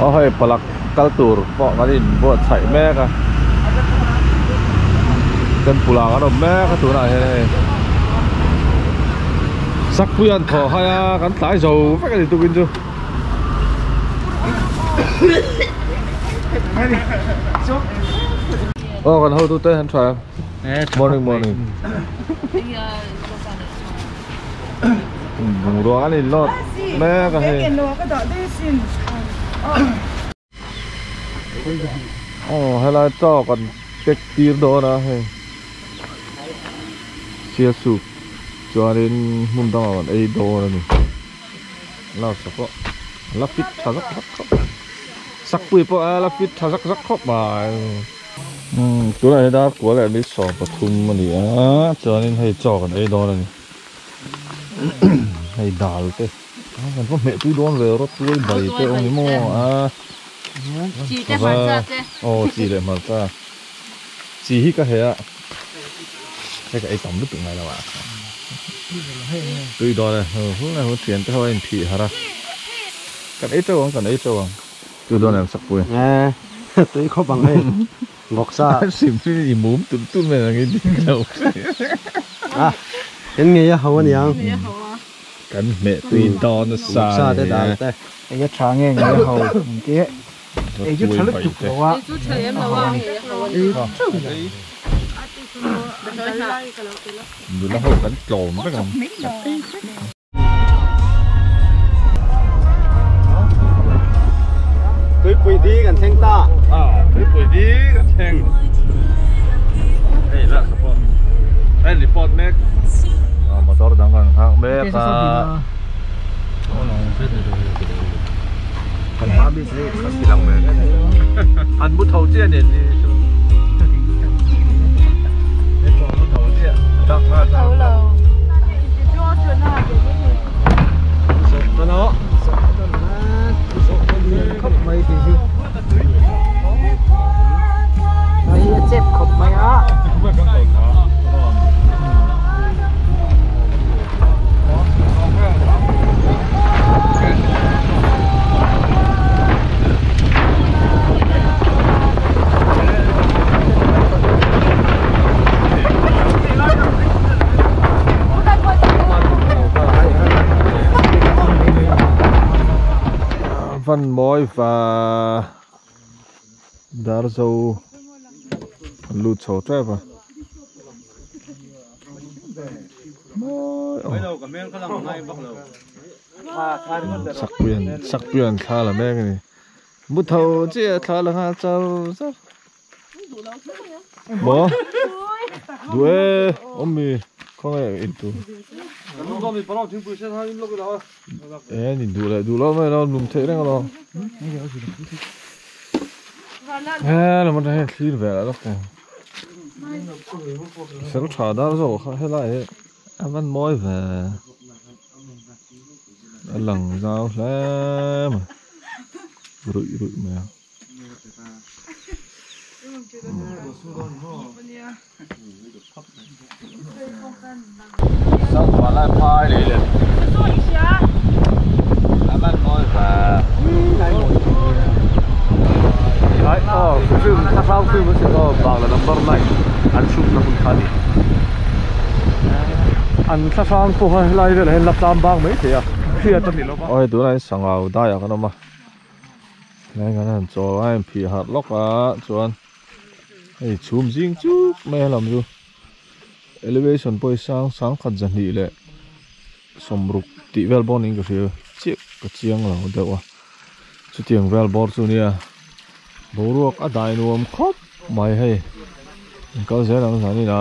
Aw hei palak kal tur pawh kan in buatsaih mek a temple ah kan awm mek a tunah hian hei sakpui an thaw hai a kan tlai zo vek a ni tukin chu. Aw kan hotute an tha em? Morning morning. Bungrua an in lawt mek a hei. Aw helai chaw kan pack tir dawn a hei. Sialsuk chuanin hmun dangah kan ei dawn a ni. Last ah pawh la fit tha zak zak khawp mai. Sakpui pawh a la fit tha zak zak khawp mai. Umm tunah hian dar kua leh ni 13 a ni a chuanin hei chaw kan ei dawn a ni hei dal te kan va hmeh tui dawn ve rawtuai bai te awm ni maw a chi te hmarcha te aw chi leh hmarcha chi hi ka heh a hei ka ei tam lutuk ngai lo a tui dawn e hu thian te ho a inphih harh a kan ei teuh ang kan ei teuh ang. Tui dawn em sakpui? Eh, tui khawp ang hei. Vawksa. Hrim hrim i mum tum tum em ang i ding lo. Ah, kan ngei a ho aniang. Kan hmeh tui dawn a sa. Vawksa te dal te. Ei a tha nge ngei a ho ang ti. Ei chu tha lutuk lo a. Ei chu tha lem lo a ngei a ho ani. Nula ho kan tlawm vek ang. Tuipui di kan thleng ta. Ah, tuipui di kan thleng. Hei la support. Hei report mek. Ah, motor dang kan nghak mek a. Kan hma mi chu kan ti lang ve. An mu tho chiah nen ni chu. Mu tho chiah. Tak nga Tho lo. Van mawi va dar zo an lut chho tep a mawi aw sakpui an sakpui an thla la mek a ni mu tho chiah thla la nghal char char. Maw? Duh e, awm mi khawnge in tu. E ni duh leh duh lo mai lo lum theih reng alawm. He lam atang hian thlir ve lah lawk teh. Fel tha dar zawk kha helai hi a van mawi ve. A lang zau hle mai. Ruih ruih mai a. An thlahrang pawh helai velah hian la tlam bang mai thei a hriat a ni lo va. Awi tunah hian sangau daiah kan awm a. Tlai kan han chawl a in phih harh lawk a chuan hei chhum zing chuk mai a lam chu elevation pawh hi sang sang khat zahnih leh sawmruk tih vel bawk niin ka hria chiah ka chiang lo deuh a chutiang vel bawr chu nia boruak a dai nuam khawp mai hei kal zel ang zanin a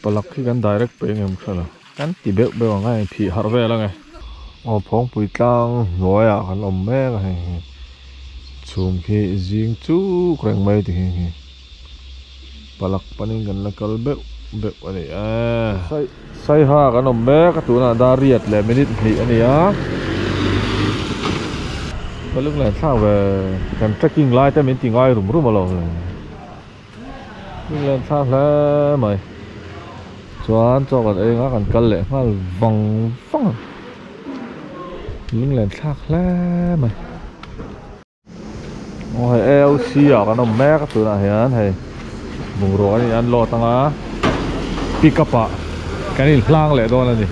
palak hi kan direct peng em hre lo. Kan ti beuh beuh ang a in phih harh vel ang e. Aw phawngpui tlang hnuaiah kan awm mek a hei hi chhum khi zing chuk reng mai ti hi hi palak panin kan la kal beuh beuh a ni e. Saiha kan awm mek a tunah dar riat leh minute hnih a ni a. Ka lunglen thlak ve kan trekking lai te min ti ngai rum rum alawm le. Lunglen thlak hle mai chuan chaw kan ei anga kan kal leh nghal vang vang a lunglen thlak hle mai. Hei AOC ah kan awm mek a tunah hian hei bungrua an in unload anga pick up ah kan in hlang leh dawn a ni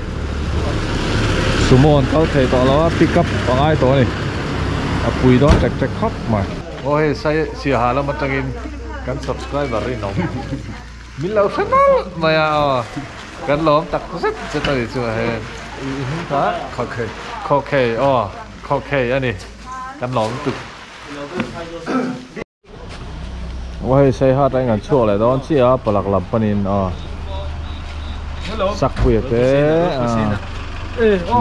sumo an kal thei tawh lo a pick up a ngai tawh a ni a pui dawn tek tek khawp mai. Aw hei sai siaha lam atangin kan subscriber rinawm min lo hre nalh mai a aw kan lawm tak zet zet a ni chu hei i hming kha Khawkhei Khawkhei aw Khawkhei a ni kan lawm lutuk. Aw hei Saiha atangin kan chhuak leh dawn chiah a palak lam panin aw Sakpuia te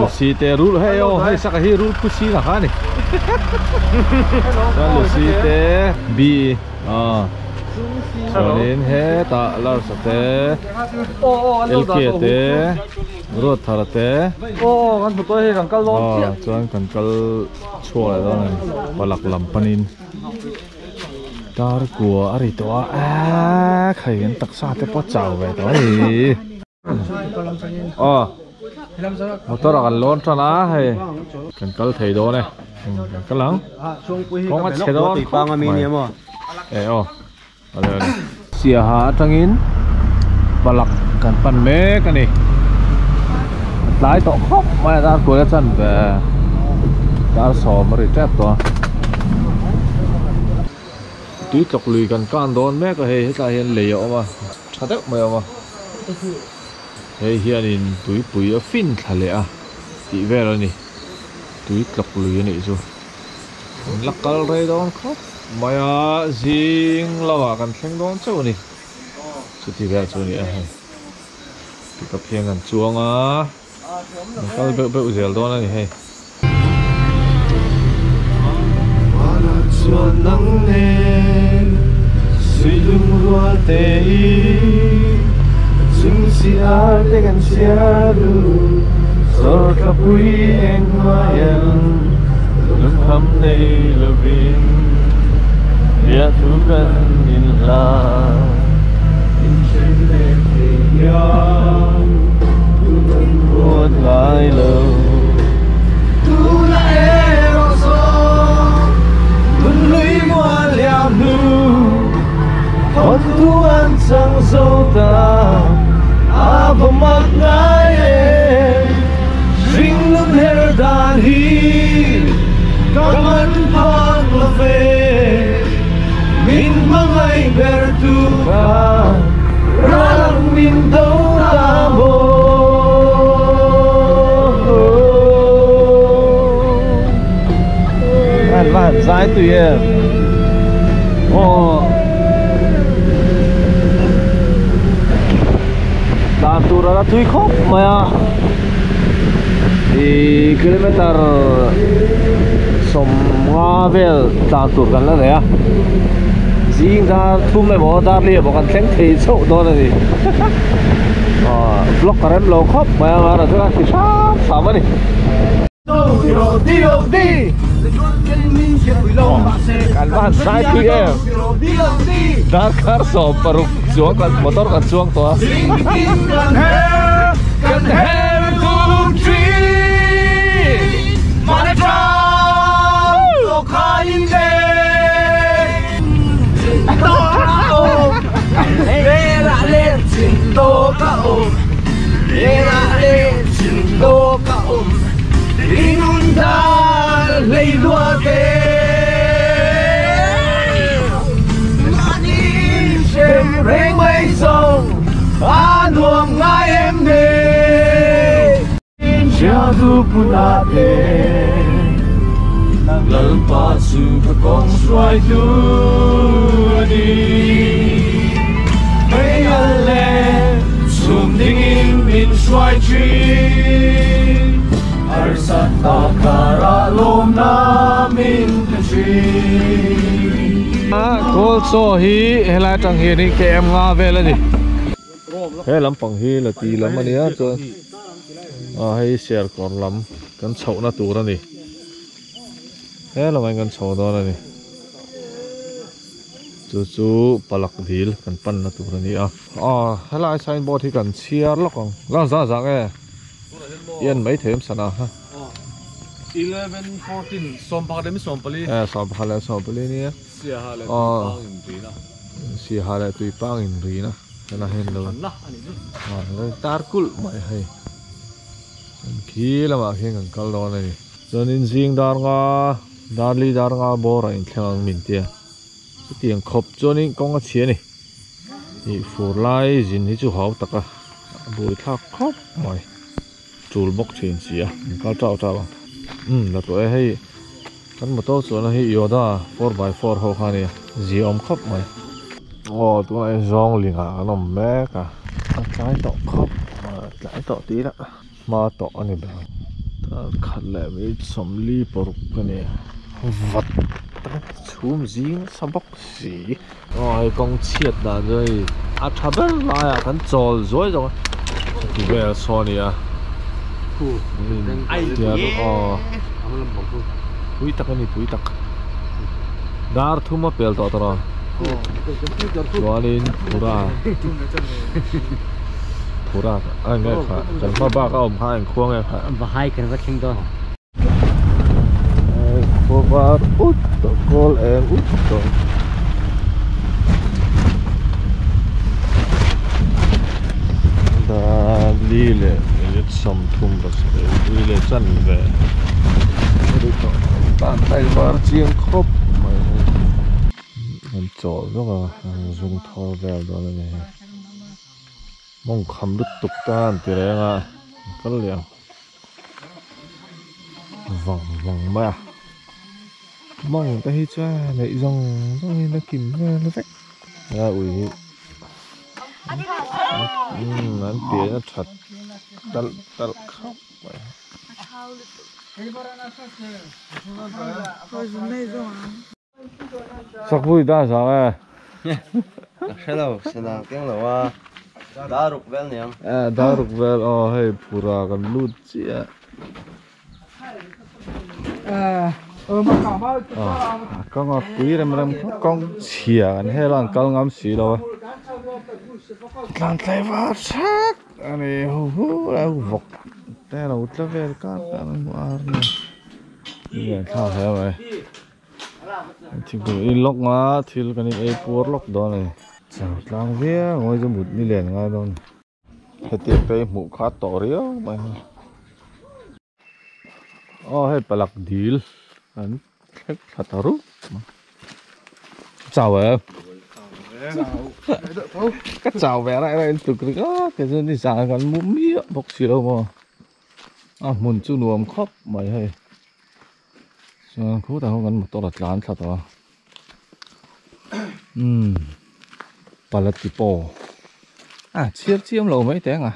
Lucy te rul hei aw hei saka hi rul phusi na kha a ni chuan Lucy te B aw chuanin hetah Larsa te LK te Ruatthara te aw chuan kan kal chhuak leh dawn a ni palak lam panin tar kua a ri tawh a aaa khai an taksa te pawh a chau ve tawh a ni aw motor ah kan lawn tan a hei kan kal thei dawn e kan kal ang kawng a chhe dawn khawp mai e aw Siaha atangin palak kan pan mek a ni. A tlai tawh khawp mai a dar kual a chan ve dar sawm a ri tep tawh a. Tui tlawk lui kan kan dawn mek a hei hetlai hian lei a awm a tha deuh mai a awm a. Hei hianin tuipui a fin thla leh a tih vel a ni tui tlawk lui a nih chu. Kan la kal rei dawn khawp mai a, zing lamah kan thleng dawn chauh a ni. Chuti vel chu a ni a hei. Pickup hian kan chuang a, kan kal beuh beuh zel dawn a ni hei. Lungkham nei lovin biahthu kan inhlan inchen leh thei hian kan ruat ngai lo. Tuna erawh zawng nunhlui mual liam hnu thawnthu an chang zo ta a va mak ngai em. Hringnun her dan hi ka man phak lo ve, min hmangaih ber tu kha ral min do ta maw. An va han zai tui em aw. Dan tur a la thui khawp mai a. Ih kilometer sawmnga vel tlan tur kan la nei a zing dar thum emaw dar li emaw kan thleng thei chauh dawn a ni ah vlog ka rem lo khawp mai a mahra chuan a ti hram hram a ni. Kan va han zai tui em darkar 16 chuang kan motor kan chuang tawh a. Gold saw hi helai atang hianin KM nga vel a ni. He lampang hi la ti lam a nia chuan ah hei serkawr lam kan chhohna tur a ni. He lamah hian kan chho dawn a ni. Chu chu palak dil kan panna tur a ni a. Ah helai signboard hi kan chhiar lawk ang. Lang zah zah nge? I en mai thei awm sana ha. 11 14 sawmpakhat leh mi sawmpali. Eh sawmpakhat leh sawmpali nia. Siaha leh tuipang in rin a hena hian lo tar kulh mai hei khi lamah khian kan kal dawn a ni chuanin zing dar nga dar li dar nga bawr ah inthleng ang min tia chutiang khawp chuanin kawng a chhia a ni ih fur lai zin hi chu hau tak a a buai thlak khawp mai tul bawk thin si a an kal tau tau ang umm la tawh e hei. Kan motor chuanna hi Yoda 4x4 ho kha a nia, zia awm khawp mai. Aw tunah hian zawng lingah kan awm mek a, a tlai tawh khawp mai, a tlai tawh tih ila hma tawh a ni ber. Tar khat leh minute 46 a ni vat tak chhum zing nasa bawk si. Aw hei kawng chhiat dan chu hei a tha ber laiah kan chawl zuai zawk a, chuti vel saw a ni a. Pui tak a ni pui tak dar thum a pel tawh tawh chuanin phura phura a nge kha kan hma bak a awm kha a inkhuang nge kha Bahai kan va thleng dawn. Khua var ut tawh kawl eng ut tawh. Dali leh minute 34 li leh chanve tan tlai var chiang khawp mai hei an chawl zawk a an zung thawr vel dawn a ni hei mawng kham lutuk ta an ti reng a an kal leh ang. Vang vang mai a mawng te hi chuan neih zawng zawng in a kim vel vek a ui hi umm an pian a that talh talh khawp mai Sakpui ta zang e. Ka hre lo, sana keng lo a. Daruk vel niang. E daruk vel aw hei phura kan lut chiah. A kawng a pui rem rem khawp kawng chhia kan hel a an kal ngam si lo a. Tlan tlai var thak a ni hu hu a vawk te a lo tla vel kar kar a hmu ar nia. Lian thlak hle mai. Thingpui in lawk nga thil kan in ei puar lawk dawn a ni. Chau tlang viau ang chu mut ni len ngai dawn. Hetiang te hi hmuh khat tawh riau mai a. Aw hei palak dil an thlek thla ta rup mai. Chau em? Ka chau ve raih raih lutuk ringawt kei chu nizan kan mu miah bawk si lo maw. A hmun chu nuam khawp mai hei. Chuan khutah khuan kan motor a tlan thla tawh a. Umm pala tipo a chhiar chiam lo mai teng a.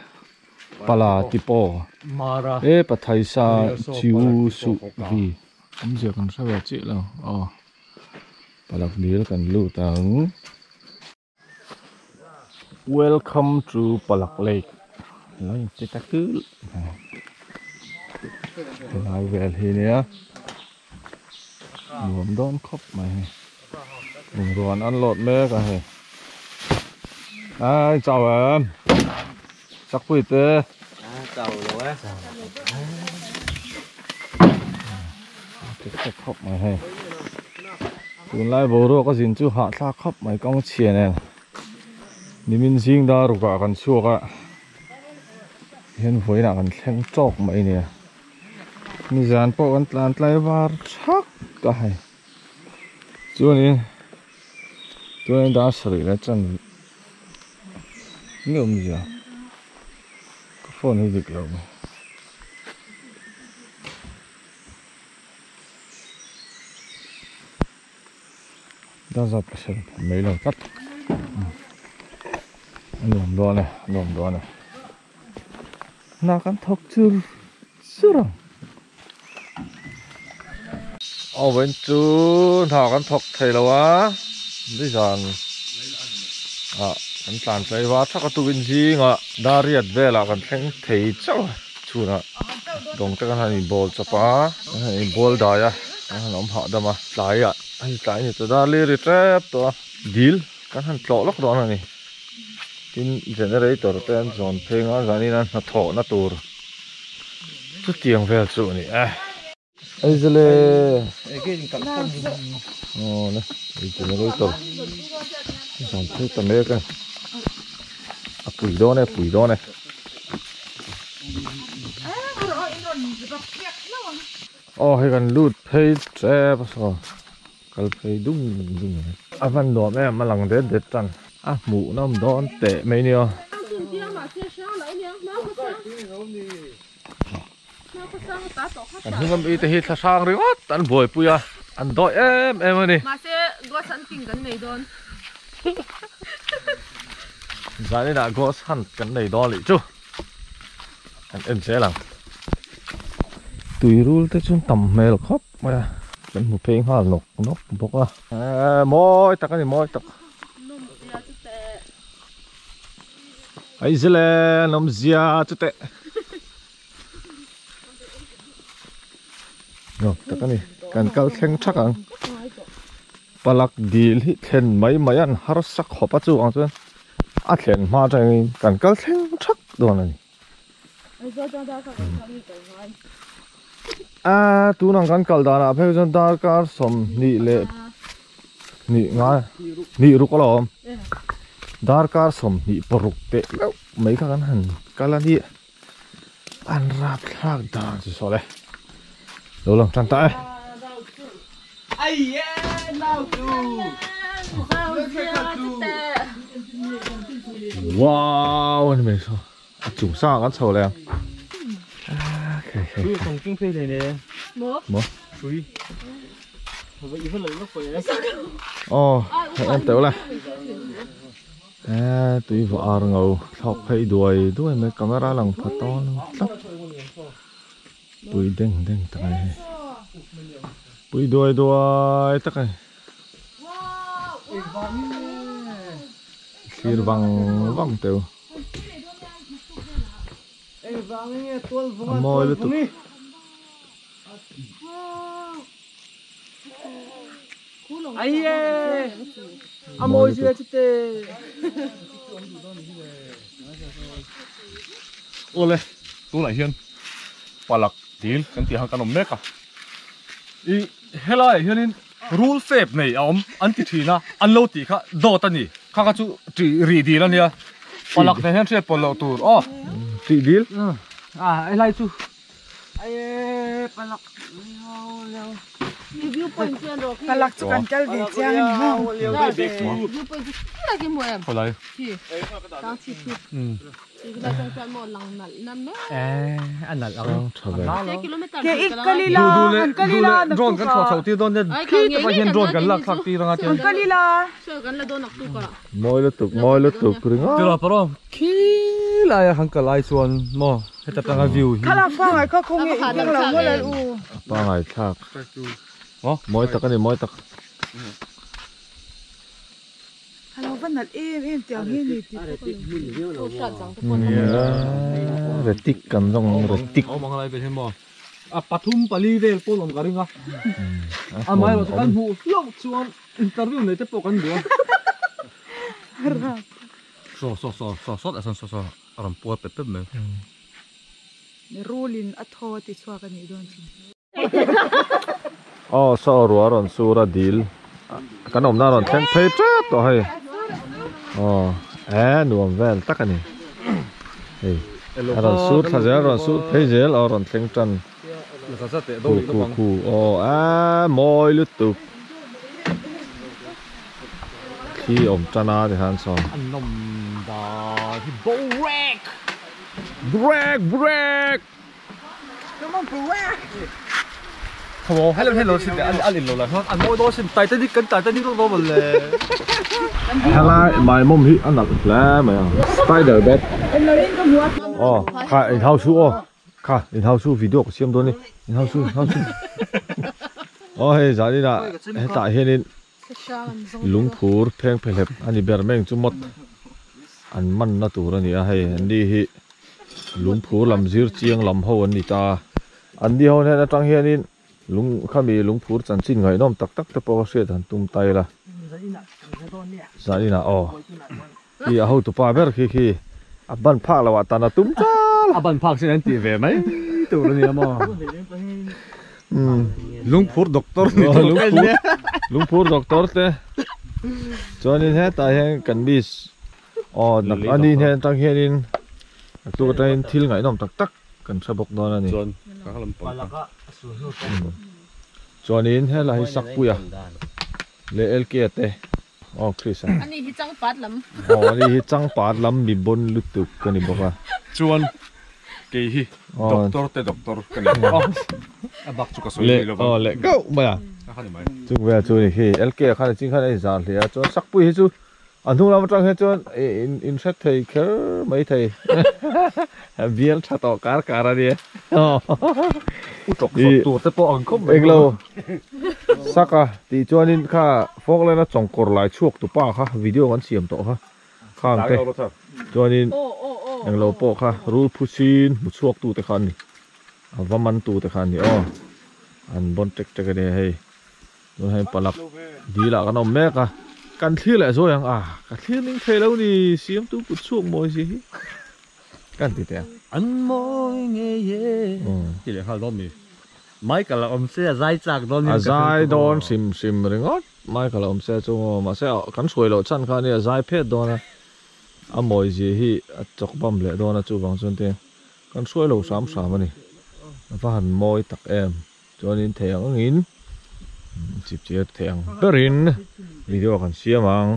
Pala tipo e pathaisa chiu suh vi awmzia kan hre ve chiah lo aw palak dil kan lut ang. Welcome to Palak Lake lo in ti ta kul helai vel hi nia nuam dawn khawp mai hei bungrua an unload mek a hei ai chau em chakpui te chau lo e ti ta khawp mai hei tunlai boruak a zin chu hahthlak khawp mai kawng chhia nen. Nimin zing dar rukah kan chhuak a, hian vawiinah kan thleng tawk mai nia. Nizan pawh kan tlan tlai var thak a hei. Chuanin chuanin dar sarih leh chan nge awmzia ka phone hi dik lo mai. Dar zat ka hre mai lo tlat a nuam dawn e a nuam dawn e hna kan thawk chur chur ang aw vawiin chu hna kan thawk thei lo a nizan ah kan tlan tlai var thak a tukin zingah dar riat velah kan thleng thei chauh a chhunah dawng te kan han inbawl chawp a kan han inbawl dai a kan han awm hahdam a tlaiah. Hei tlai ni chu dar li ri tep tawh a dil kan han tlawh lawk dawn a ni tin generator te an zawn phei nga zanin a hnathawhna tur chutiang vel chu a ni e. Ai zele. Oh ne, ei generator. Zan phei ta mek a. A pui dawn e, pui dawn e. Oh hei kan lut phei tep a saw. Kal phei dung dung mai. A van nuam em a lang det det tan. A hmuh nawm dawn teh mai nia. Kan hnung ami te hi thla hrang ringawt an buaipui a, an dawi em em a ni. Mahse ghost hunting kan nei dawn. Zaninah ghost hunt kan nei dawn lih chu kan en zel ang. Tuirul te chu tam hmel khawp mai a, kan hmu phei nghal nawk nawk bawk a. Mawi tak a ni mawi tak. Aizele an awmzia chuteh. Nuam tak a ni kan kal thleng thak ang palak dil hi thlen mai mai an harsa khawp a chu ang chuan a thlen hma atangin kan kal thleng thak dawn a ni a tunang kan kal danah phei chuan darkar sawmhnih leh hnih nga hnih ruk alawm darkar sawmhnih paruk teh meuh mai kha kan han kal a ni. An rap thlak dan chu saw le. Lo lang tan ta e. Wow ani mai saw. A chung sang ah kan chho le ang. Mo. Oh, em teuh le. Eee tui vawh ar ngo thlawk phei duai duai mai camera lang pha tawn tlat pui deng deng tak a ni hei pui duai duai tak a ni thlir vang vang teu a mawi lutuk. A mawi zia chu te. Awle tunah hian palak dil kan tih ang kan awm mek a i helaiah hianin rul fep nei a awm an ti thin a an lo tih kha dawt a ni kha kha chu tih rih dil a nia palak nen hian hriat pawlh loh tur aw tih dil a helai chu Palak chu kan kal ve chiang a ni maw? Ke i kal ila, han kal ila drone kan thlawh chhoh tir dawn nia khi takah hian drone kan lak thlak tir anga Han kal ila. Mawi lutuk, mawi lutuk ringawt. Tiraw pawh khi laia kan kal lai chuan maw heta tanga view hi. Thlalak pangai kha khaw nge i keng lo maw lal u. A pangai thlak. Mawi tak a ni mawi tak. A lo va nalh em em tiang hi a ni tih pawh ka lo. Nia retik kan zawng ang retik. Awm ang lai vel hian maw a pathum pali vel pawn awm ka ring a. Amaherawhchu kan hmuh hlauh chuan interview nei te pawh kan duh a. Saw saw saw saw sawt ah sawn saw saw a rawn puar pep pep mai. Rulin a thaw a ti chhuak a nih dawn chu. Aw saw ruah rawn sur a dil kan awmna rawn thleng phei tep tawh hei. Aw e nuam vel tak a ni. Hei a rawn sur thla zel rawn sur phei zel aw rawn thleng tan. Khu khu khu aw a mawi lutuk. Thli awm tan a ti khan saw. An nawm dan hi borek. Break break. Come on break. Hello hello hello sin an an in lo la chuan an mawi dawn sin Titanic kan Titanic dawn dawn le. Helai maimawm hi a nalh hle mai ang. Spider bat. Aw kha inhau su aw. Kha inhau su video ka siam dawn ni. Inhau su inhau su. Aw hei zaninah hetah hianin Lungphur pheng phehlep a ni ber mai ang chu mawt an manna tur a ni a hei an ni hi lungphur lam zir chiang lam ho an ni ta a an ni ho hnen atang hianin lung khami lungphur chanchin ngaihnawm tak tak te pawh ka hriat han tum ta ila zaninah aw khi a hotupa ber khi khi a ban phak loh ah tan a tum chal a ban phak sin an tih ve mai tur a nia maw. Lungphur doctor ni lungphur lungphur doctor te chuanin hetah hian kan miss aw nak ani hnen atang hianin naktuk atangin thil ngaihnawm tak tak kan hre bawk dawn a ni chuanin helai hi sakpuia leh LK te aw Chris a ani hi changpat lam aw ani hi changpat lam mi bon lutuk ka ni bawk a chuan kei hi doctor te doctor ka ni a a bak chu ka sawi leh aw leh gauh mai a chung vel chu ni khi LK ah khan chin khan a inzar hle a chuan sakpui hi chu a hnung lam atang hian chuan in hre thei kher mai thei bial tha tawh kar kar a nia u tawk sawt tur te pawh ang khawp mai englo saka tih chuanin kha Falkland a chawngkawr lai chhuak tu pa kha video kan siam tawh kha khang te chuanin englo pawh kha rul phusin hmu chhuak tu te kha an ni a va man tu te kha an ni aw an bawn tek tek a nia hei tun hei palak dil ah kan awm mek a kan thlir leh zuai ang a ka thlir ning thei lo ni siam tu kut chhuak mawi zia hi kan ti teh ang an mawi ngei e ti leh nghal dawn mi Michael a awm se a zai chak dawn a zai dawn hrim hrim ringawt Michael a awm se chu maw mahse kan hruai loh chhan kha ania zai phet dawn a a mawi zia hi a chawk bam leh dawn a chuvang chuan te kan hruai lo hram hram a ni a va han mawi tak em chuanin thei ang angin chip chiar thei ang berin video kan siam ang.